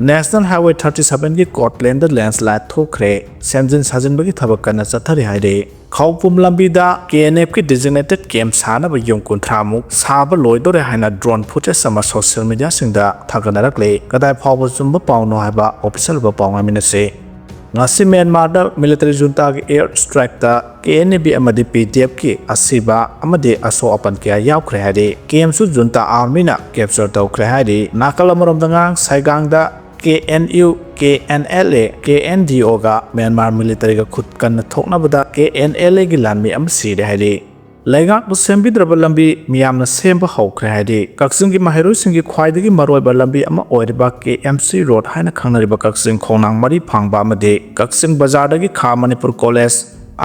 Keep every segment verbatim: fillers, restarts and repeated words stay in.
National Highway thirty seven ꯒꯤ ꯀꯣꯠꯂꯦꯟꯗ landslide ꯊꯣꯛꯈ꯭ꯔꯦ꯫ ꯁꯦꯝꯖꯤꯟ ꯁꯥꯖꯤꯟꯕꯒꯤ ꯊꯕꯛ ꯀꯟꯅ ꯆꯠꯊꯔꯤ ꯍꯥꯏꯔꯤ꯫ ꯈꯧꯄꯨꯝ ꯂꯝꯕꯤꯗ K N F ꯀꯤ designated camp ꯁꯥꯅꯕ ꯌꯨꯝ ꯀꯨꯟꯊ꯭ꯔꯥ ꯃꯨꯛ ꯁꯥꯕ ꯂꯣꯏꯗꯣꯔꯦ ꯍꯥꯏꯅ drone footage ꯑꯃ social media ꯁꯤꯡꯗ ꯊꯥꯒꯠꯅꯔꯛꯂꯦ꯫ ꯀꯗꯥꯏ ꯐꯥꯎꯕ ꯆꯨꯝꯕ ꯄꯥꯎꯅꯣ ꯍꯥꯏꯕ official ꯑꯣꯏꯕ ꯄꯥꯎ ꯉꯥꯏꯃꯤꯟꯅꯁꯤ꯫ ꯉꯁꯤ ꯃ꯭ꯌꯥꯟꯃꯥꯔꯗ military junta ꯒꯤ air strike ꯇ K N A B ꯑꯃꯗꯤ P D F ꯀꯤ ꯑꯁꯤꯕ ꯑꯃꯗꯤ ꯑꯁꯣꯛ ꯑꯄꯟ ꯀꯌꯥ ꯌꯥꯎꯈ꯭ꯔꯦ ꯍꯥꯏꯔꯤ꯫ Camp ꯁꯨ junta army ꯅ capture ꯇꯧꯈ꯭ꯔꯦ ꯍꯥꯏꯔꯤ꯫ ꯅꯥꯀꯜ ꯑꯃꯔꯣꯝꯗ ꯉꯔꯥꯡ ꯁꯥꯏꯒꯥꯡꯗ K N U, K N L A, K N D O ꯒ ꯃ꯭ꯌꯥꯟꯃꯥꯔ military ꯒ ꯈꯨꯠ ꯀꯟꯅ ꯊꯣꯛꯅꯕꯗ K N L A ꯒꯤ ꯂꯥꯟꯃꯤ ꯑꯃ ꯁꯤꯔꯦ ꯍꯥꯏꯔꯤ꯫ ꯂꯩꯉꯥꯛꯅ ꯁꯦꯝꯕꯤꯗ꯭ꯔꯕ ꯂꯝꯕꯤ ꯃꯤꯌꯥꯝꯅ ꯁꯦꯝꯕ ꯍꯧꯈ꯭ꯔꯦ ꯍꯥꯏꯔꯤ꯫ ꯀꯛꯆꯤꯡꯒꯤ ꯃꯍꯩꯔꯣꯏꯁꯤꯡꯒꯤ ꯈ꯭ꯋꯥꯏꯗꯒꯤ ꯃꯔꯨꯑꯣꯏꯕ ꯂꯝꯕꯤ ꯑꯃ ꯑꯣꯏꯔꯤꯕ K M C road ꯍꯥꯏꯅ ꯈꯪꯅꯔꯤꯕ ꯀꯛꯆꯤꯡ ꯈꯣꯡꯅꯥꯡ ꯃꯔꯤ ꯐꯥꯡꯕ ꯑꯃꯗꯤ ꯀꯛꯆꯤꯡ ꯕꯖꯥꯔꯗꯒꯤ ꯈꯥ Manipur college,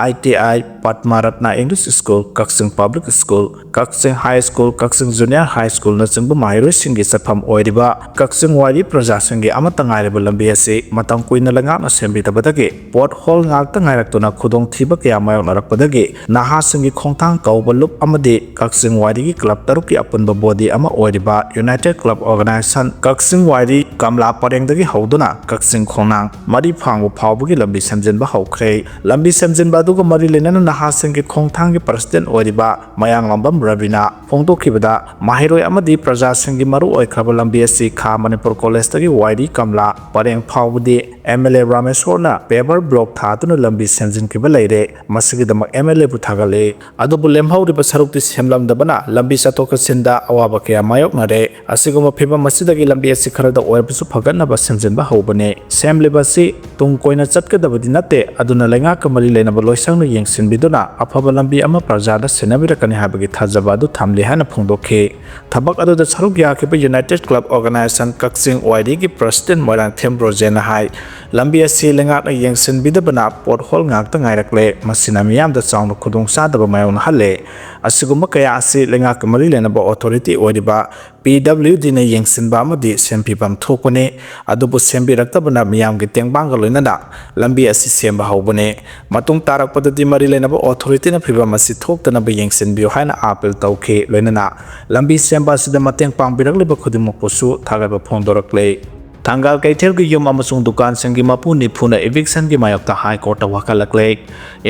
I T I, Padma Ratna English School, Kakching Public School, Kakching High School, Kakching Junior High School ꯅꯆꯤꯡꯕ ꯃꯍꯩꯔꯣꯏꯁꯤꯡꯒꯤ ꯆꯠꯐꯝ ꯑꯣꯏꯔꯤꯕ ꯀꯛꯆꯤꯡ ꯋꯥꯏꯔꯤ ꯄ꯭ꯔꯖꯥꯁꯤꯡꯒꯤ ꯑꯃꯠꯇ ꯉꯥꯏꯔꯕ ꯂꯝꯕꯤ ꯑꯁꯤ ꯃꯇꯝ ꯀꯨꯏꯅ ꯂꯩꯉꯥꯛꯅ ꯁꯦꯝꯕꯤꯗꯕꯗꯒꯤ pothole ꯉꯥꯛꯇ ꯉꯥꯏꯔꯛꯇꯨꯅ ꯈꯨꯗꯣꯡꯊꯤꯕ ꯀꯌꯥ ꯃꯥꯌꯣꯛꯅꯔꯛꯄꯗꯒꯤ ꯅꯍꯥꯁꯤꯡꯒꯤ ꯈꯣꯡꯊꯥꯡ ꯀꯧꯕ ꯂꯨꯞ ꯑꯃꯗꯤ ꯀꯛꯆꯤꯡ ꯋꯥꯏꯔꯤꯒꯤ club ꯇꯔꯨꯛꯀꯤ ꯑꯄꯨꯟꯕ body ꯑꯃ ꯑꯣꯏꯔꯤꯕ United Club Organisation ꯀꯛꯆꯤꯡ ꯋꯥꯏꯔꯤ ꯀꯝꯂꯥ ꯄꯔꯦꯡꯗꯒꯤ ꯍꯧꯗꯨꯅ ꯀꯛꯆꯤꯡ ꯈꯣꯡꯅꯥꯡ ꯃꯔꯤ ꯐꯥꯡꯕ ꯐꯥꯎꯕꯒꯤ ꯂꯝꯕꯤ ꯁꯦꯝꯖꯤꯟꯕ ꯍꯧꯈ꯭ꯔꯦ꯫ ꯂꯝꯕꯤ ꯁꯦꯝꯖꯤꯟꯕ ꯑꯗꯨꯒ ꯃꯔꯤ ꯂꯩꯅꯅ ꯅꯍꯥꯁꯤꯡꯒꯤ ꯈꯣꯡꯊꯥꯡꯒꯤ president ꯑꯣꯏꯔꯤꯕ ꯃꯌꯥꯡꯂꯥꯝꯕꯝ ꯔꯕꯤꯅ ꯐꯣꯡꯗꯣꯛꯈꯤꯕꯗ, ꯃꯍꯩꯔꯣꯏ ꯑꯃꯗꯤ ꯄ꯭ꯔꯖꯥꯁꯤꯡꯒꯤ ꯃꯔꯨ ꯑꯣꯏꯈ꯭ꯔꯕ ꯂꯝꯕꯤ ꯑꯁꯤ ꯈꯥ ꯃꯅꯤꯄꯨꯔ college ꯇꯒꯤ ꯋꯥꯏꯔꯤ ꯀꯝꯂꯥ ꯄꯔꯦꯡ ꯐꯥꯎꯕꯗꯤ M L A ꯔꯥꯃꯦꯁꯣꯔꯅ paver block ꯊꯥꯗꯨꯅ ꯂꯝꯕꯤ ꯁꯦꯝꯖꯤꯟꯈꯤꯕ ꯂꯩꯔꯦ꯫ ꯃꯁꯤꯒꯤꯗꯃꯛ M L A ꯕꯨ ꯊꯥꯒꯠꯂꯤ꯫ ꯑꯗꯨꯕꯨ ꯂꯦꯝꯍꯧꯔꯤꯕ ꯁꯔꯨꯛꯇꯤ ꯁꯦꯝꯂꯝꯗꯕꯅ ꯂꯝꯕꯤ ꯆꯠꯊꯣꯛ ꯆꯠꯁꯤꯟꯗ ꯑꯋꯥꯕ ꯀꯌꯥ ꯃꯥꯌꯣꯛꯅꯔꯦ꯫ ꯑꯁꯤꯒꯨꯝꯕ ꯐꯤꯚꯝ ꯑꯁꯤꯗꯒꯤ ꯂꯝꯕꯤ ꯑꯁꯤ ꯈꯔꯗ ꯑꯣꯏꯔꯕꯁꯨ ꯐꯒꯠꯅꯕ ꯁꯦꯝꯖꯤꯟꯕ ꯍꯧꯕꯅꯤ꯫ ꯁꯦꯝꯂꯤꯕ ꯑꯁꯤ ꯇꯨꯡ ꯀꯣꯏꯅ ꯆꯠꯀꯗꯕꯗꯤ ꯅꯠꯇꯦ, ꯑꯗꯨꯅ ꯂꯩꯉꯥꯛꯀ ꯃꯔꯤ ꯂꯩꯅꯕ ꯂꯣꯏꯁꯪꯅ ꯌꯦꯡꯁꯤꯟꯕꯤꯗꯨꯅ ꯑꯐꯕ ꯂꯝꯕꯤ ꯑꯃ ꯄ꯭ꯔꯖꯥꯗ ꯁꯤꯟꯅꯕꯤꯔꯛꯀꯅꯤ ꯍꯥꯏꯕꯒꯤ ꯊꯥꯖꯕ ꯑꯗꯨ ꯊꯝꯂꯤ ꯍꯥꯏꯅ ꯐꯣꯡꯗꯣꯛꯈꯤ꯫ ꯊꯕꯛ ꯑꯗꯨꯗ ꯁꯔꯨꯛ ꯌꯥꯈꯤꯕ United Club Organisation ꯀꯛꯆꯤꯡ ꯋꯥꯏꯔꯤꯒꯤ president ꯃꯣꯏꯔꯥꯡꯊꯦꯝ ꯔꯣꯖꯦꯟꯅ ꯍꯥꯏ, ꯂꯝꯕꯤ ꯑꯁꯤ ꯂꯩꯉꯥꯛꯅ ꯌꯦꯡꯁꯤꯟꯕꯤꯗꯕꯅ pothole ꯉꯥꯛꯇ ꯉꯥꯏꯔꯛꯂꯦ꯫ ꯃꯁꯤꯅ ꯃꯤꯌꯥꯝꯗ ꯆꯥꯎꯅ ꯈꯨꯗꯣꯡꯆꯥꯗꯕ ꯃꯥꯌꯣꯛꯅꯍꯜꯂꯦ꯫ ꯑꯁꯤꯒꯨꯝꯕ ꯀꯌꯥ ꯑꯁꯤ ꯂꯩꯉꯥꯛꯀ ꯃꯔꯤ ꯂꯩꯅꯕ authority ꯑꯣꯏꯔꯤꯕ P W D ꯅ ꯌꯦꯡꯁꯤꯟꯕ ꯑꯃꯗꯤ ꯁꯦꯝꯕꯤꯐꯝ ꯊꯣꯛꯄꯅꯤ꯫ ꯑꯗꯨꯕꯨ ꯁꯦꯝꯕꯤꯔꯛꯇꯕꯅ ꯃꯤꯌꯥꯝꯒꯤ ꯇꯦꯡꯕꯥꯡꯒ ꯂꯣꯏꯅꯅ ꯂꯝꯕꯤ ꯑꯁꯤ ꯁꯦꯝꯕ ꯍꯧꯕꯅꯤ꯫ ꯃꯇꯨꯡ ꯇꯥꯔꯛꯄꯗꯗꯤ ꯃꯔꯤ ꯂꯩꯅꯕ authority ꯅ ꯐꯤꯚꯝ ꯑꯁꯤ ꯊꯣꯛꯇꯅꯕ ꯌꯦꯡꯁꯤꯟꯕꯤꯌꯨ ꯍꯥꯏꯅ appeal ꯇꯧꯈꯤ꯫ ꯂꯣꯏꯅꯅ ꯂꯝꯕꯤ ꯁꯦꯝꯕ ꯑꯁꯤꯗ ꯃꯇꯦꯡ ꯄꯥꯡꯕꯤꯔꯛꯂꯤꯕ ꯈꯨꯗꯤꯡꯃꯛꯄꯨꯁꯨ ꯊꯥꯒꯠꯄ ꯐꯣꯡꯗꯣꯔꯛꯂꯦ꯫ ꯊꯪꯒꯥꯜ ꯀꯩꯊꯦꯜꯒꯤ ꯌꯨꯝ ꯑꯃꯁꯨꯡ ꯗꯨꯀꯥꯟꯁꯤꯡꯒꯤ ꯃꯄꯨ ꯅꯤꯐꯨꯅ ꯏꯚꯤꯛꯁꯟꯒꯤ ꯃꯥꯌꯣꯛꯇ ꯍꯥꯏ ꯀꯣꯔꯠꯇ ꯋꯥꯀꯠꯂꯛꯂꯦ꯫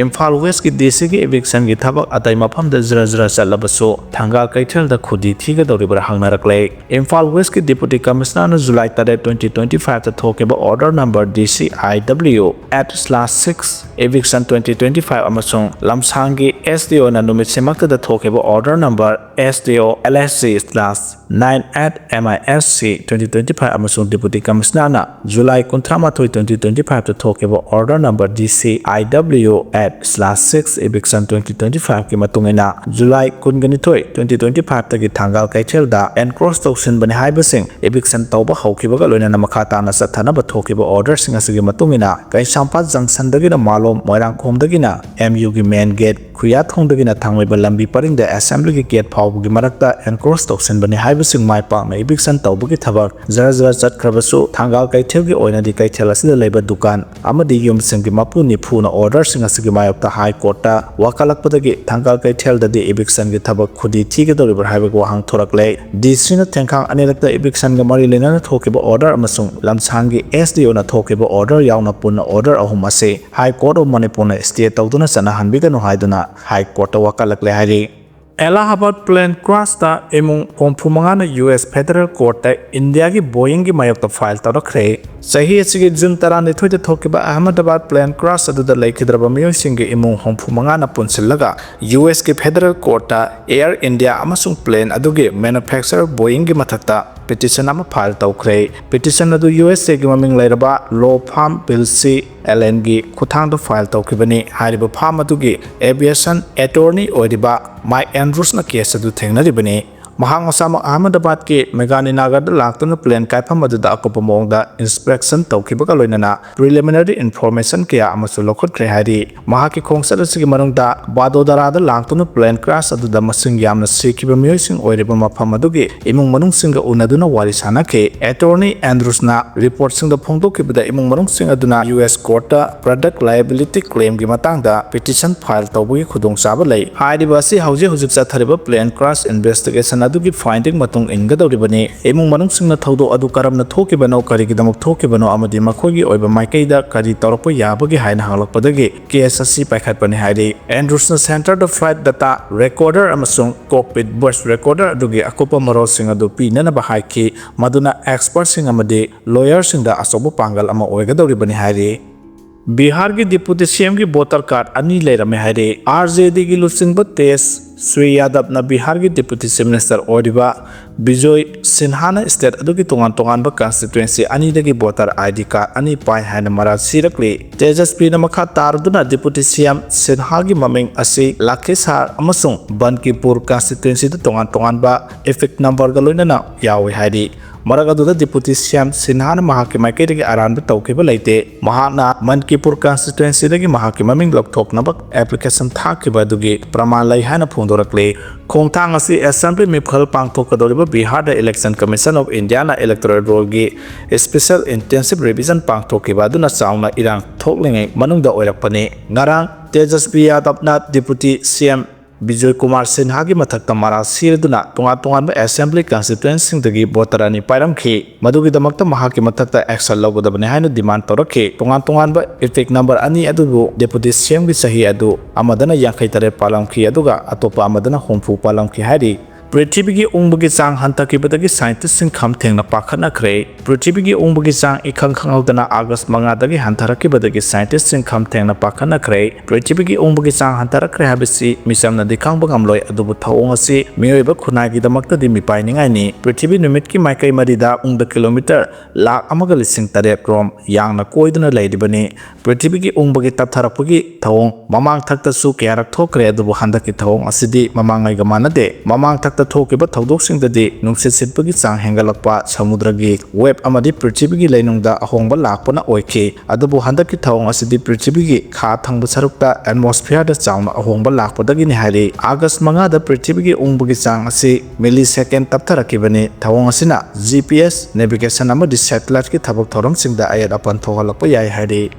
ꯏꯝꯐꯥꯜ ꯋꯦꯁꯀꯤ ꯗꯤ ꯁꯤꯒꯤ ꯏꯚꯤꯛꯁꯟꯒꯤ ꯊꯕꯛ ꯑꯇꯩ ꯃꯐꯝꯗ ꯖꯔ ꯖꯔ ꯆꯠꯂꯕꯁꯨ, ꯊꯪꯒꯥꯜ ꯀꯩꯊꯦꯜꯗ ꯈꯨꯗꯤ ꯊꯤꯒꯗꯧꯔꯤꯕ꯭ꯔꯥ ꯍꯪꯅꯔꯛꯂꯦ꯫ ꯏꯝꯐꯥꯜ ꯋꯦꯁꯀꯤ ꯗꯤꯄꯨꯇꯤ ꯀꯃꯤꯁꯅꯔꯅ ꯖꯨꯂꯥꯏ ꯇꯔꯦꯠ, twenty twenty five ꯇ ꯊꯣꯛꯈꯤꯕ order number D C I W at slash six eviction twenty twenty five ꯑꯃꯁꯨꯡ ꯂꯝꯁꯥꯡꯒꯤ S D O ꯅ ꯅꯨꯃꯤꯠꯁꯤꯃꯛꯇꯗ ꯊꯣꯛꯈꯤꯕ order number S D O L S C slash nine at M I S C twenty twenty five ꯑꯃꯁꯨꯡ deputy ꯀꯃꯤꯁꯅꯔꯅ July ꯀꯨꯟꯊ꯭ꯔꯥ ꯃꯥꯊꯣꯏ, twenty twenty five ꯇ ꯊꯣꯛꯈꯤꯕ order number D C I W at slash six eviction twenty twenty five ꯀꯤ ꯃꯇꯨꯡ ꯏꯟꯅ, July ꯀꯨꯟꯒ ꯅꯤꯊꯣꯏ, twenty twenty five ꯇꯒꯤ ꯊꯪꯒꯥꯜ ꯀꯩꯊꯦꯜꯗ encroach ꯇꯧꯁꯤꯟꯕꯅꯤ ꯍꯥꯏꯕꯁꯤꯡ eviction ꯇꯧꯕ ꯍꯧꯈꯤꯕꯒ ꯂꯣꯏꯅꯅ ꯃꯈꯥ ꯇꯥꯅ ꯆꯠꯊꯅꯕ ꯊꯣꯛꯈꯤꯕ order ꯁꯤꯡ ꯑꯁꯤꯒꯤ ꯃꯇꯨꯡ ꯏꯟꯅ, ꯀꯩꯁꯥꯝꯄꯥꯠ ꯖꯪꯁꯟꯗꯒꯤꯅ ꯃꯥꯂꯣꯝ, ꯃꯣꯏꯔꯥꯡꯈꯣꯝꯗꯒꯤꯅ M U ꯒꯤ main gate, ꯈꯨꯌꯥꯊꯣꯡꯗꯒꯤꯅ ꯊꯥꯡꯃꯩꯕꯟ ꯂꯝꯕꯤ ꯄꯔꯤꯡꯗ assembly ꯒꯤ gate ꯐꯥꯎꯕꯒꯤ ꯃꯔꯛꯇ encroach ꯇꯧꯁꯤꯟꯕꯅꯤ ꯍꯥꯏꯕꯁꯤꯡ ꯃꯥꯏ ꯄꯥꯛꯅ eviction ꯇꯧꯕꯒꯤ ꯊꯕꯛ ꯖꯔ ꯖꯔ ꯆꯠꯈ꯭ꯔꯕꯁꯨ, ꯊꯪꯒꯥꯜ ꯀꯩꯊꯦꯜꯒꯤ ꯑꯣꯏꯅꯗꯤ ꯀꯩꯊꯦꯜ ꯑꯁꯤꯗ ꯂꯩꯕ ꯗꯨꯀꯥꯟ ꯑꯃꯗꯤ ꯌꯨꯝꯁꯤꯡꯒꯤ ꯃꯄꯨ ꯅꯤꯐꯨꯅ order ꯁꯤꯡ ꯑꯁꯤꯒꯤ ꯃꯥꯌꯣꯛꯇ ꯍꯥꯏ ꯀꯣꯔꯠꯇ ꯋꯥꯀꯠꯂꯛꯄꯗꯒꯤ ꯊꯪꯒꯥꯜ ꯀꯩꯊꯦꯜꯗꯗꯤ eviction ꯒꯤ ꯊꯕꯛ ꯈꯨꯗꯤ ꯊꯤꯒꯗꯧꯔꯤꯕ꯭ꯔꯥ ꯍꯥꯏꯕꯒꯤ ꯋꯥꯍꯪ ꯊꯣꯔꯛꯂꯦ꯫ D C ꯅ ꯊꯦꯡꯈꯥꯡ ꯑꯅꯤꯔꯛꯇ eviction ꯒ ꯃꯔꯤ ꯂꯩꯅꯅ ꯊꯣꯛꯈꯤꯕ order ꯑꯃꯁꯨꯡ ꯂꯝꯁꯥꯡꯒꯤ S D O ꯅ ꯊꯣꯛꯈꯤꯕ order ꯌꯥꯎꯅ ꯄꯨꯟꯅ order ꯑꯍꯨꯝ ꯑꯁꯤ High Court of ꯃꯅꯤꯄꯨꯔꯅ stay ꯇꯧꯗꯨꯅ ꯆꯠꯅꯍꯟꯕꯤꯒꯅꯨ ꯍꯥꯏꯗꯨꯅ ꯍꯥꯏ ꯀꯣꯔꯠꯇ ꯋꯥꯀꯠꯂꯛꯂꯦ ꯍꯥꯏꯔꯤ꯫ ꯑꯦꯂꯥꯍꯥꯕꯥꯗ plane crash ꯇ ꯏꯃꯨꯡ ꯍꯨꯝꯐꯨ ꯃꯉꯥꯅ U S federal court ꯇ ꯏꯟꯗꯤꯌꯥꯒꯤ Boeing ꯒꯤ ꯃꯥꯌꯣꯛꯇ file ꯇꯧꯔꯛꯈ꯭ꯔꯦ꯫ ꯆꯍꯤ ꯑꯁꯤꯒꯤ ꯖꯨꯟ ꯇꯔꯥꯅꯤꯊꯣꯏꯗ ꯊꯣꯛꯈꯤꯕ ꯑꯍꯃꯗꯥꯕꯥꯗ plane crash ꯑꯗꯨꯗ ꯂꯩꯈꯤꯗ꯭ꯔꯕ ꯃꯤꯑꯣꯏꯁꯤꯡꯒꯤ ꯏꯃꯨꯡ ꯍꯨꯝꯐꯨ ꯃꯉꯥꯅ ꯄꯨꯟꯁꯤꯜꯂꯒ U S ꯀꯤ federal court ꯇ Air India ꯑꯃꯁꯨꯡ plane ꯑꯗꯨꯒꯤ manufacturer Boeing ꯒꯤ ꯃꯊꯛꯇ petition ꯑꯃ file ꯇꯧꯈ꯭ꯔꯦ꯫ Petition ꯑꯗꯨ U S A ꯒꯤ ꯃꯃꯤꯡ ꯂꯩꯔꯕ law firm Pilsy Allen ꯒꯤ ꯈꯨꯠꯊꯥꯡꯗ file ꯇꯧꯈꯤꯕꯅꯤ꯫ ꯍꯥꯏꯔꯤꯕ firm ꯑꯗꯨꯒꯤ aviation attorney ꯑꯣꯏꯔꯤꯕ Mike Andrews ꯅ case ꯑꯗꯨ ꯊꯦꯡꯅꯔꯤꯕꯅꯤ꯫ ꯃꯍꯥꯛ ꯃꯁꯥꯃꯛ ꯑꯍꯃꯗꯥꯕꯥꯗꯀꯤ ꯃꯦꯒꯥꯅꯤꯅꯒꯔꯗ ꯂꯥꯛꯇꯨꯅ plane ꯀꯥꯏꯐꯝ ꯑꯗꯨꯗ ꯑꯀꯨꯞꯄ ꯃꯑꯣꯡꯗ inspection ꯇꯧꯈꯤꯕꯒ ꯂꯣꯏꯅꯅ preliminary information ꯀꯌꯥ ꯑꯃꯁꯨ ꯂꯧꯈꯠꯈ꯭ꯔꯦ ꯍꯥꯏꯔꯤ꯫ ꯃꯍꯥꯛꯀꯤ ꯈꯣꯡꯆꯠ ꯑꯁꯤꯒꯤ ꯃꯅꯨꯡꯗ ꯕꯥꯗꯣꯗꯔꯥꯗ ꯂꯥꯛꯇꯨꯅ plane crash ꯑꯗꯨꯗ ꯃꯁꯤꯡ ꯌꯥꯝꯅ ꯁꯤꯈꯤꯕ ꯃꯤꯑꯣꯏꯁꯤꯡ ꯑꯣꯏꯔꯤꯕ ꯃꯐꯝ ꯑꯗꯨꯒꯤ ꯏꯃꯨꯡ ꯃꯅꯨꯡꯁꯤꯡꯒ ꯎꯅꯗꯨꯅ ꯋꯥꯔꯤ ꯁꯥꯅꯈꯤ꯫ Attorney Andrews ꯅ report ꯁꯤꯡꯗ ꯐꯣꯡꯗꯣꯛꯈꯤꯕꯗ, ꯏꯃꯨꯡ ꯃꯅꯨꯡꯁꯤꯡ ꯑꯗꯨꯅ U S court ꯇ product liability claim ꯒꯤ ꯃꯇꯥꯡꯗ petition file ꯇꯧꯕꯒꯤ ꯈꯨꯗꯣꯡꯆꯥꯕ ꯂꯩ꯫ ꯍꯥꯏꯔꯤꯕ ꯑꯁꯤ ꯍꯧꯖꯤꯛ ꯍꯧꯖꯤꯛ ꯆꯠꯊꯔꯤꯕ plane crash investigation ꯑꯗꯨꯒꯤ finding ꯃꯇꯨꯡ ꯏꯟꯒꯗꯧꯔꯤꯕꯅꯤ꯫ ꯏꯃꯨꯡ ꯃꯅꯨꯡꯁꯤꯡꯅ ꯊꯧꯗꯣꯛ ꯑꯗꯨ ꯀꯔꯝꯅ ꯊꯣꯛꯈꯤꯕꯅꯣ, ꯀꯔꯤꯒꯤꯗꯃꯛ ꯊꯣꯛꯈꯤꯕꯅꯣ ꯑꯃꯗꯤ ꯃꯈꯣꯏꯒꯤ ꯑꯣꯏꯕ ꯃꯥꯏꯀꯩꯗ ꯀꯔꯤ ꯇꯧꯔꯛꯄ ꯌꯥꯕꯒꯦ ꯍꯥꯏꯅ ꯍꯪꯂꯛꯄꯗꯒꯤ case ꯑꯁꯤ ꯄꯥꯏꯈꯠꯄꯅꯤ ꯍꯥꯏꯔꯤ꯫ ꯑꯦꯟꯗ꯭ꯔꯨꯁꯅ centre ꯗ flight data recorder ꯑꯃꯁꯨꯡ cockpit voice recorder ꯑꯗꯨꯒꯤ ꯑꯀꯨꯞꯄ ꯃꯔꯣꯜꯁꯤꯡ ꯑꯗꯨ ꯄꯤꯅꯅꯕ ꯍꯥꯏꯈꯤ, ꯃꯗꯨꯅ expertꯁꯤꯡ ꯑꯃꯗꯤ lawyerꯁꯤꯡꯗ ꯑꯆꯧꯕ ꯄꯥꯡꯒꯜ ꯑꯃ ꯑꯣꯏꯒꯗꯧꯔꯤꯕꯅꯤ ꯍꯥꯏꯔꯤ꯫ ꯕꯤꯍꯥꯔꯒꯤ deputy CMꯒꯤ voter card ꯑꯅꯤ ꯂꯩꯔꯝꯃꯦ ꯍꯥꯏꯔꯤ꯫ RJDꯒꯤ ꯂꯨꯆꯤꯡꯕ ꯇꯦꯖ ꯁ꯭ꯔꯤ ꯌꯥꯗꯕꯅ ꯕꯤꯍꯥꯔꯒꯤ deputy chief minister ꯑꯣꯏꯔꯤꯕ ꯕꯤꯖꯣꯏ ꯁꯤꯟꯍꯥꯅ state ꯑꯗꯨꯒꯤ ꯇꯣꯉꯥꯟ ꯇꯣꯉꯥꯟꯕ constituency ꯑꯅꯤꯗꯒꯤ voter ID card ꯑꯅꯤ ꯄꯥꯏ ꯍꯥꯏꯅ ꯃꯔꯥꯜ ꯁꯤꯔꯛꯂꯤ꯫ ꯇꯦꯖꯁ꯭ꯔꯤꯅ ꯃꯈꯥ ꯇꯥꯔꯗꯨꯅ deputy CM ꯁꯤꯟꯍꯥꯒꯤ ꯃꯃꯤꯡ ꯑꯁꯤ ꯂꯈꯤꯁꯥꯔ ꯑꯃꯁꯨꯡ ꯕꯟꯀꯤꯄꯨꯔ constituencyꯗ ꯇꯣꯉꯥꯟ ꯇꯣꯉꯥꯟꯕ EPIC numberꯒ ꯂꯣꯏꯅꯅ ꯌꯥꯎꯏ ꯍꯥꯏꯔꯤ꯫ ꯃꯔꯛ ꯑꯗꯨꯗ deputy CM ꯁꯤꯟꯍꯥꯅ ꯃꯍꯥꯛꯀꯤ ꯃꯥꯏꯀꯩꯗꯒꯤ ꯑꯔꯥꯟꯕ ꯇꯧꯈꯤꯕ ꯂꯩꯇꯦ꯫ ꯃꯍꯥꯛꯅ ꯃꯟꯀꯤꯄꯨꯔ constituencyꯗꯒꯤ ꯃꯍꯥꯛꯀꯤ ꯃꯃꯤꯡ ꯂꯧꯊꯣꯛꯅꯕ application ꯊꯥꯈꯤꯕ ꯑꯗꯨꯒꯤ ꯄ꯭ꯔꯃꯥꯟ ꯂꯩ ꯍꯥꯏꯅ ꯐꯣꯡꯗꯣꯔꯛꯂꯤ꯫ ꯈꯣꯡꯊꯥꯡ ꯑꯁꯤ assembly ꯃꯤꯈꯜ ꯄꯥꯡꯊꯣꯛꯀꯗꯧꯔꯤꯕ ꯕꯤꯍꯥꯔꯗ Election Commission of Indiaꯅ electoral rollꯒꯤ special intensive revision ꯄꯥꯡꯊꯣꯛꯈꯤꯕ ꯑꯗꯨꯅ ꯆꯥꯎꯅ ꯏꯔꯥꯡ ꯊꯣꯛꯂꯤꯉꯩ ꯃꯅꯨꯡꯗ ꯑꯣꯏꯔꯛꯄꯅꯤ꯫ ꯉꯔꯥꯡ ꯇꯦꯖꯁ꯭ꯔꯤ ꯌꯥꯗꯕꯅ deputy CM ꯕꯤꯖꯣꯏ ꯀꯨꯃꯥꯔ ꯁꯤꯟꯍꯥꯒꯤ ꯃꯊꯛꯇ ꯃꯔꯥꯜ ꯁꯤꯔꯗꯨꯅ ꯇꯣꯉꯥꯟ ꯇꯣꯉꯥꯟꯕ assembly constituencyꯁꯤꯡꯗꯒꯤ voter ꯑꯅꯤ ꯄꯥꯏꯔꯝꯈꯤ꯫ ꯃꯗꯨꯒꯤꯗꯃꯛꯇ ꯃꯍꯥꯛꯀꯤ ꯃꯊꯛꯇ action ꯂꯧꯒꯗꯕꯅꯤ ꯍꯥꯏꯅ demand ꯇꯧꯔꯛꯈꯤ꯫ ꯇꯣꯉꯥꯟ ꯇꯣꯉꯥꯟꯕ EPIC number ꯑꯅꯤ ꯑꯗꯨꯕꯨ deputy CMꯒꯤ ꯆꯍꯤ ꯑꯗꯨ ꯑꯃꯗꯅ ꯌꯥꯡꯈꯩ ꯇꯔꯦꯠ ꯄꯥꯜꯂꯝꯈꯤ, ꯑꯗꯨꯒ ꯑꯇꯣꯞꯄ ꯑꯃꯗꯅ ꯍꯨꯝꯐꯨ ꯄꯥꯜꯂꯝꯈꯤ ꯍꯥꯏꯔꯤ꯫ ꯄ꯭ꯔꯤꯊꯤꯕꯤꯒꯤ ꯎꯪꯕꯒꯤ ꯆꯥꯡ ꯍꯟꯊꯈꯤꯕꯗꯒꯤ scientistꯁꯤꯡ ꯈꯝ ꯊꯦꯡꯅ ꯄꯥꯈꯠꯅꯈ꯭ꯔꯦ꯫ ꯄ꯭ꯔꯤꯊꯤꯕꯤꯒꯤ ꯎꯪꯕꯒꯤ ꯆꯥꯡ ꯏꯈꯪ ꯈꯪꯍꯧꯗꯅ August ꯃꯉꯥꯗꯒꯤ ꯍꯟꯊꯔꯛꯈꯤꯕꯗꯒꯤ scientistꯁꯤꯡ ꯈꯝ ꯊꯦꯡꯅ ꯄꯥꯈꯠꯅꯈ꯭ꯔꯦ꯫ ꯄ꯭ꯔꯤꯊꯤꯕꯤꯒꯤ ꯎꯪꯕꯒꯤ ꯆꯥꯡ ꯍꯟꯊꯔꯛꯈ꯭ꯔꯦ ꯍꯥꯏꯕꯁꯤ ꯃꯤꯆꯝꯅꯗꯤ ꯈꯪꯕ ꯉꯝꯂꯣꯏ, ꯑꯗꯨꯕꯨ ꯊꯧꯑꯣꯡ ꯑꯁꯤ ꯃꯤꯑꯣꯏꯕ ꯈꯨꯟꯅꯥꯏꯒꯤꯗꯃꯛꯇꯗꯤ ꯃꯤꯄꯥꯏꯅꯤꯡꯉꯥꯏꯅꯤ꯫ ꯄ꯭ꯔꯤꯊꯤꯕꯤ ꯅꯨꯃꯤꯠꯀꯤ ꯃꯥꯏꯀꯩ ꯃꯔꯤꯗ ꯎꯪꯗ kilometre ꯂꯥꯈ ꯑꯃꯒ ꯂꯤꯁꯤꯡ ꯇꯔꯦꯠ ꯔꯣꯝ ꯌꯥꯡꯅ ꯀꯣꯏꯗꯨꯅ ꯂꯩꯔꯤꯕꯅꯤ꯫ ꯄ꯭ꯔꯤꯊꯤꯕꯤꯒꯤ ꯎꯪꯕꯒꯤ ꯇꯞꯊꯔꯛꯄꯒꯤ ꯊꯧꯑꯣꯡ ꯃꯃꯥꯡ ꯊꯛꯇꯁꯨ ꯀꯌꯥꯔꯛ ꯊꯣꯛꯈ꯭ꯔꯦ, ꯑꯗꯨꯕꯨ ꯍꯟꯗꯛꯀꯤ ꯊꯧꯑꯣꯡ ꯑꯁꯤꯗꯤ ꯃꯃꯥꯡꯉꯩꯒ ꯃꯥꯟꯅꯗꯦ꯫ ꯃꯃꯥꯡ ꯊꯛꯇ ꯊꯣꯛꯈꯤꯕ ꯊꯧꯗꯣꯛꯁꯤꯡꯗꯗꯤ ꯅꯨꯡꯁꯤꯠ ꯁꯤꯠꯄꯒꯤ ꯆꯥꯡ ꯍꯦꯟꯒꯠꯂꯛꯄ, ꯁꯃꯨꯗ꯭ꯔꯒꯤ wave ꯑꯃꯗꯤ ꯄ꯭ꯔꯤꯊꯤꯕꯤꯒꯤ ꯂꯩꯅꯨꯡꯗ ꯑꯍꯣꯡꯕ ꯂꯥꯛꯄꯅ ꯑꯣꯏꯈꯤ꯫ ꯑꯗꯨꯕꯨ ꯍꯟꯗꯛꯀꯤ ꯊꯧꯑꯣꯡ ꯑꯁꯤꯗꯤ ꯄ꯭ꯔꯤꯊꯤꯕꯤꯒꯤ ꯈꯥ ꯊꯪꯕ ꯁꯔꯨꯛꯇ atmosphereꯗ ꯆꯥꯎꯅ ꯑꯍꯣꯡꯕ ꯂꯥꯛꯄꯗꯒꯤꯅꯤ ꯍꯥꯏꯔꯤ꯫ August ꯃꯉꯥꯗ ꯄ꯭ꯔꯤꯊꯤꯕꯤꯒꯤ ꯎꯪꯕꯒꯤ ꯆꯥꯡ ꯑꯁꯤ millisecond ꯇꯞꯊꯔꯛꯈꯤꯕꯅꯤ꯫ ꯊꯧꯑꯣꯡ ꯑꯁꯤꯅ G P S, navigation ꯑꯃꯗꯤ satelliteꯀꯤ ꯊꯕꯛ ꯊꯧꯔꯝꯁꯤꯡꯗ ꯑꯌꯦꯠ ꯑꯄꯟ ꯊꯣꯛꯍꯜꯂꯛꯄ ꯌꯥꯏ ꯍꯥꯏꯔꯤ꯫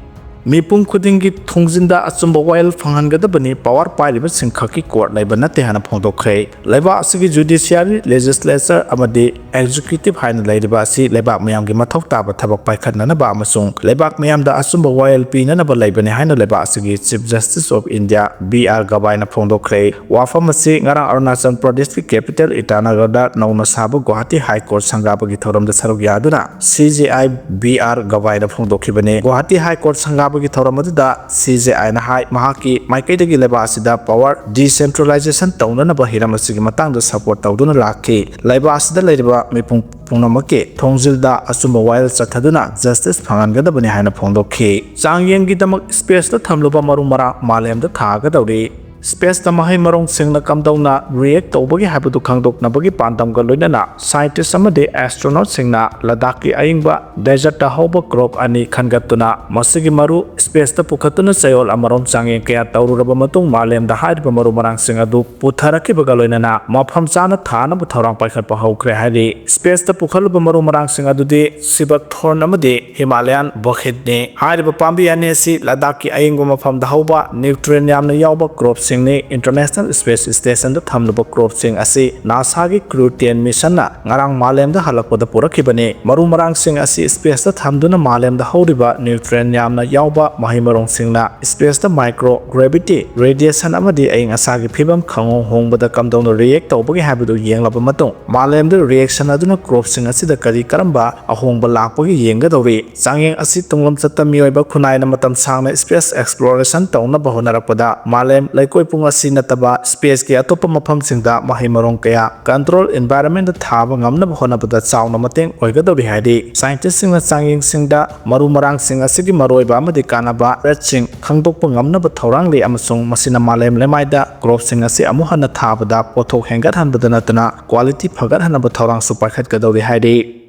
ꯃꯤꯄꯨꯝ ꯈꯨꯗꯤꯡꯒꯤ ꯊꯣꯡꯖꯤꯟꯗ ꯑꯆꯨꯝꯕ ꯋꯥꯌꯦꯜ ꯐꯪꯍꯟꯒꯗꯕꯅꯤ, power ꯄꯥꯏꯔꯤꯕꯁꯤꯡ ꯈꯛꯀꯤ court ꯂꯩꯕ ꯅꯠꯇꯦ ꯍꯥꯏꯅ ꯐꯣꯡꯗꯣꯛꯈ꯭ꯔꯦ꯫ ꯂꯩꯕꯥꯛ ꯑꯁꯤꯒꯤ judiciary, legislature ꯑꯃꯗꯤ executive ꯍꯥꯏꯅ ꯂꯩꯔꯤꯕ ꯑꯁꯤ ꯂꯩꯕꯥꯛ ꯃꯤꯌꯥꯝꯒꯤ ꯃꯊꯧ ꯇꯥꯕ ꯊꯕꯛ ꯄꯥꯏꯈꯠꯅꯅꯕ ꯑꯃꯁꯨꯡ ꯂꯩꯕꯥꯛ ꯃꯤꯌꯥꯝꯗ ꯑꯆꯨꯝꯕ ꯋꯥꯌꯦꯜ ꯄꯤꯅꯅꯕ ꯂꯩꯕꯅꯤ ꯍꯥꯏꯅ ꯂꯩꯕꯥꯛ ꯑꯁꯤꯒꯤ Chief Justice of India B R ꯒꯕꯥꯏꯅ ꯐꯣꯡꯗꯣꯛꯈ꯭ꯔꯦ꯫ ꯋꯥꯐꯝ ꯑꯁꯤ ꯉꯔꯥꯡ ꯑꯔꯨꯅꯥꯆꯜ ꯄ꯭ꯔꯗꯦꯁꯀꯤ capital ꯏꯇꯥꯅꯒꯔꯗ ꯅꯧꯅ ꯁꯥꯕ ꯒꯨꯋꯥꯍꯥꯇꯤ High Court ꯁꯪꯒꯥꯕꯒꯤ ꯊꯧꯔꯝꯗ ꯁꯔꯨꯛ ꯌꯥꯗꯨꯅ C J I B R ꯒꯕꯥꯏꯅ ꯐꯣꯡꯗꯣꯛꯈꯤꯕꯅꯤ꯫ Guwahati High Court ꯁꯪꯒꯥꯕꯒꯤ ꯊꯧꯔꯝ ꯑꯗꯨꯗ C J I ꯅ ꯍꯥꯏ, ꯃꯍꯥꯛꯀꯤ ꯃꯥꯏꯀꯩꯗꯒꯤ ꯂꯩꯕꯥꯛ ꯑꯁꯤꯗ power decentralization ꯇꯧꯅꯅꯕ ꯍꯤꯔꯝ ꯑꯁꯤꯒꯤ ꯃꯇꯥꯡꯗ support ꯇꯧꯗꯨꯅ ꯂꯥꯛꯈꯤ꯫ ꯂꯩꯕꯥꯛ ꯑꯁꯤꯗ ꯂꯩꯔꯤꯕ ꯃꯤꯄꯨꯝ ꯄꯨꯝꯅꯃꯛꯀꯤ ꯊꯣꯡꯖꯤꯜꯗ ꯑꯆꯨꯝꯕ ꯋꯥꯌꯦꯜ ꯆꯠꯊꯗꯨꯅ justice ꯐꯪꯍꯟꯒꯗꯕꯅꯤ ꯍꯥꯏꯅ ꯐꯣꯡꯗꯣꯛꯈꯤ꯫ ꯆꯥꯡꯌꯦꯡꯒꯤꯗꯃꯛ space ꯇ ꯊꯝꯂꯨꯕ ꯃꯔꯨ ꯃꯔꯥꯡ ꯃꯥꯂꯦꯝꯗ ꯊꯥꯒꯗꯧꯔꯤ꯫ Space ꯇ ꯃꯍꯩ ꯃꯔꯣꯡꯁꯤꯡꯅ ꯀꯝꯗꯧꯅ react ꯇꯧꯕꯒꯦ ꯍꯥꯏꯕꯗꯨ ꯈꯪꯗꯣꯛꯅꯕꯒꯤ ꯄꯥꯟꯗꯝꯒ ꯂꯣꯏꯅꯅ scientist ꯑꯃꯗꯤ astronaut ꯁꯤꯡꯅ ꯂꯗꯥꯈꯀꯤ ꯑꯌꯤꯡꯕ desert ꯇ ꯍꯧꯕ crop ꯑꯅꯤ ꯈꯟꯒꯠꯇꯨꯅ ꯃꯁꯤꯒꯤ ꯃꯔꯨ space ꯇ ꯄꯨꯈꯠꯇꯨꯅ ꯆꯌꯣꯜ ꯑꯃꯔꯣꯝ ꯆꯥꯡꯌꯦꯡ ꯀꯌꯥ ꯇꯧꯔꯨꯔꯕ ꯃꯇꯨꯡ ꯃꯥꯂꯦꯝꯗ ꯍꯥꯏꯔꯤꯕ ꯃꯔꯨ ꯃꯔꯥꯡꯁꯤꯡ ꯑꯗꯨ ꯄꯨꯊꯔꯛꯈꯤꯕꯒ ꯂꯣꯏꯅꯅ ꯃꯐꯝ ꯆꯥꯅ ꯊꯥꯅꯕ ꯊꯧꯔꯥꯡ ꯄꯥꯏꯈꯠꯄ ꯍꯧꯈ꯭ꯔꯦ ꯍꯥꯏꯔꯤ꯫ Space ꯇ ꯄꯨꯈꯠꯂꯨꯕ ꯃꯔꯨ ꯃꯔꯥꯡꯁꯤꯡ ꯑꯗꯨꯗꯤ ꯁꯤꯕꯛ ꯊꯣꯔꯟ ꯑꯃꯗꯤ ꯍꯤꯃꯥꯂꯌꯥꯟ ꯕꯣꯈꯤꯠꯅꯤ꯫ ꯍꯥꯏꯔꯤꯕ ꯄꯥꯝꯕꯤ ꯑꯅꯤ ꯑꯁꯤ ꯂꯗꯥꯈꯀꯤ ꯑꯌꯤꯡꯕ ꯃꯐꯝꯗ ꯍꯧꯕ nutrient ꯌꯥꯝꯅ ꯌꯥꯎꯕ crop ꯁꯤꯡꯅꯤ꯫ International Space Station ꯗ ꯊꯝꯂꯨꯕ crop ꯁꯤꯡ ꯑꯁꯤ NASA ꯒꯤ Crew ten mission ꯅ ꯉꯔꯥꯡ ꯃꯥꯂꯦꯝꯗ ꯍꯜꯂꯛꯄꯗ ꯄꯨꯔꯛꯈꯤꯕꯅꯤ꯫ ꯃꯔꯨ ꯃꯔꯥꯡꯁꯤꯡ ꯑꯁꯤ space ꯇ ꯊꯝꯗꯨꯅ ꯃꯥꯂꯦꯝꯗ ꯍꯧꯔꯤꯕ nutrient ꯌꯥꯝꯅ ꯌꯥꯎꯕ ꯃꯍꯩ ꯃꯔꯣꯡꯁꯤꯡꯅ space ꯇ microgravity, radiation ꯑꯃꯗꯤ ꯑꯏꯪ ꯑꯁꯥꯒꯤ ꯐꯤꯕꯝ ꯈꯪꯍꯣꯡ ꯍꯣꯡꯕꯗ ꯀꯝꯗꯧꯅ react ꯇꯧꯕꯒꯦ ꯍꯥꯏꯕꯗꯨ ꯌꯦꯡꯂꯕ ꯃꯇꯨꯡ ꯃꯥꯂꯦꯝꯗ reaction ꯑꯗꯨꯅ crop ꯁꯤꯡ ꯑꯁꯤꯗ ꯀꯔꯤ ꯀꯔꯝꯕ ꯑꯍꯣꯡꯕ ꯂꯥꯛꯄꯒꯦ ꯌꯦꯡꯒꯗꯧꯔꯤ꯫ ꯆꯥꯡꯌꯦꯡ ꯑꯁꯤ ꯇꯨꯡꯂꯝꯆꯠꯇ ꯃꯤꯑꯣꯏꯕ ꯈꯨꯟꯅꯥꯏꯅ ꯃꯇꯝ ꯁꯥꯡꯅ space exploration ꯇꯧꯅꯕ ꯍꯣꯠꯅꯔꯛꯄꯗ ꯃꯥꯂꯦꯝ ꯂꯩꯀꯣꯏ ꯄꯨꯝ ꯑꯁꯤ ꯅꯠꯇꯕ space ꯀꯤ ꯑꯇꯣꯞꯄ ꯃꯐꯝꯁꯤꯡꯗ ꯃꯍꯩ ꯃꯔꯣꯡ ꯀꯌꯥ control environment ꯊꯥꯕ ꯉꯝꯅꯕ ꯍꯣꯠꯅꯕꯗ ꯆꯥꯎꯅ ꯃꯇꯦꯡ ꯑꯣꯏꯒꯗꯧꯔꯤ ꯍꯥꯏꯔꯤ꯫ Scientist ꯁꯤꯡꯅ ꯆꯥꯡꯌꯦꯡꯁꯤꯡꯗ ꯃꯔꯨ ꯃꯔꯥꯡꯁꯤꯡ ꯑꯁꯤꯒꯤ ꯃꯔꯨꯑꯣꯏꯕ ꯑꯃꯗꯤ ꯀꯥꯟꯅꯕ ꯔꯦꯠꯁꯤꯡ ꯈꯪꯗꯣꯛꯄ ꯉꯝꯅꯕ ꯊꯧꯔꯥꯡ ꯂꯩ ꯑꯃꯁꯨꯡ ꯃꯁꯤꯅ ꯃꯥꯂꯦꯝ ꯂꯩꯃꯥꯏꯗ crop ꯁꯤꯡ ꯑꯁꯤ ꯑꯃꯨꯛ ꯍꯟꯅ ꯊꯥꯕꯗ ꯄꯣꯠꯊꯣꯛ ꯍꯦꯟꯒꯠꯍꯟꯕꯗ ꯅꯠꯇꯅ quality ꯐꯒꯠꯍꯟꯅꯕ ꯊꯧꯔꯥꯡꯁꯨ ꯄꯥꯏꯈꯠꯀꯗꯧꯔꯤ ꯍꯥꯏꯔꯤ꯫